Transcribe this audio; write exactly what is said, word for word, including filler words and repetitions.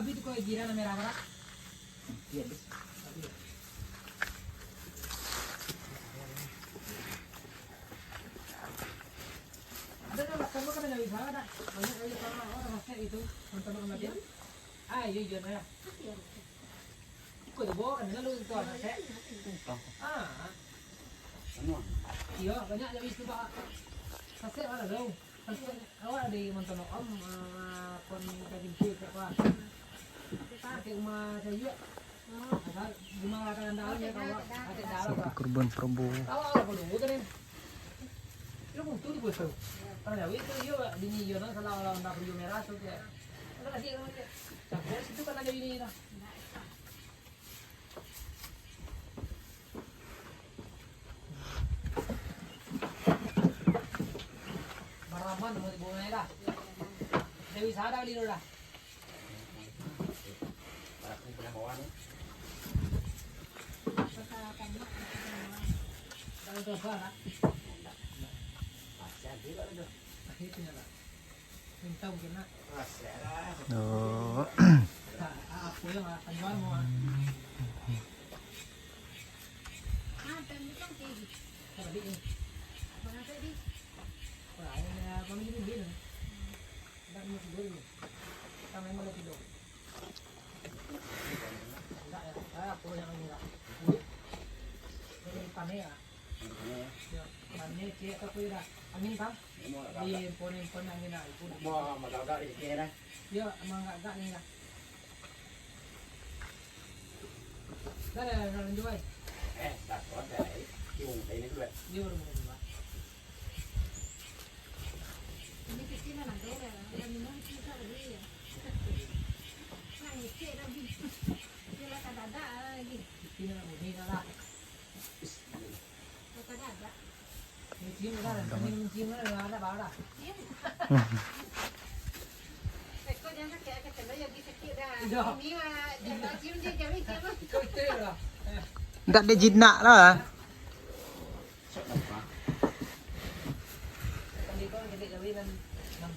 Tapi tu kau jiran merah-merah. Iya, Bos. Ada dah, kamu kan ada usaha dah. Banyak kali orang, orang masak itu, nonton orang mati. Ah, iya, iya, nah. Kau tu bawa kan, lalu itu orang masak. Ah. Iya, banyak dari itu, Pak. Masak mana dong? Awak di Montonokom, eh, pon ka Gincu ka apa? Pakai rumah saya juga. Asal rumah rata-rata ya, kawan. Pakai dalam, Pak. Sapi kurban Prabowo. Tahu apa dulu tadi? Lu butuh di bos tu. Kalau Jawi tu, iya, bini iya, nah, salah, kalau ndak baju merah tu, kayak, mana kasih, mana kasih? Sampai situ kan ada bini, nah. Maraman mau dibawa naik dah. Dewi Sada beli dulu dah. Kalau tu salah. Pasal juga tu. Akhirnya lah. Minta mungkin nak. Oh. Apa yang akan jual mau? Apa yang bukan kayak gitu? Apa dia? Apa yang kayak di? Wah, ini apa ini, ini? Enggak, ini tidur ini. Kita memang ada tidur. Enggak ya, ah, aku yang ini lah. Ini panen ya. Panen ya. Ya, panen ya, cek apa ya dah? Angin, Bang? Di empon-empon angin lah, itu. Mau agak-agak di sini dah. Ya, emang agak-agak ni lah. Dah, dah, dah, lanjut, Bang. Eh, dah, kau dah, eh. Cium, ini dulu, eh. Dia baru mulai, Bang. Ini kecil lah, nanti ada. Ada minum, kecil tak ada, ya. Nah, ngecek lagi. Dia lah tak ada lagi. Kecil nak bunyi dah lah. Bismillah. Dia tak ada. Mencium lah, kami mencium lah, dah ada, baru dah. Iya. Kau jangan sakit, kacau lah, ya, sakit dah. Iya. Ini mah, jangan cium je, jangan cium. Kau itu lah. Ndak ada jinak lah.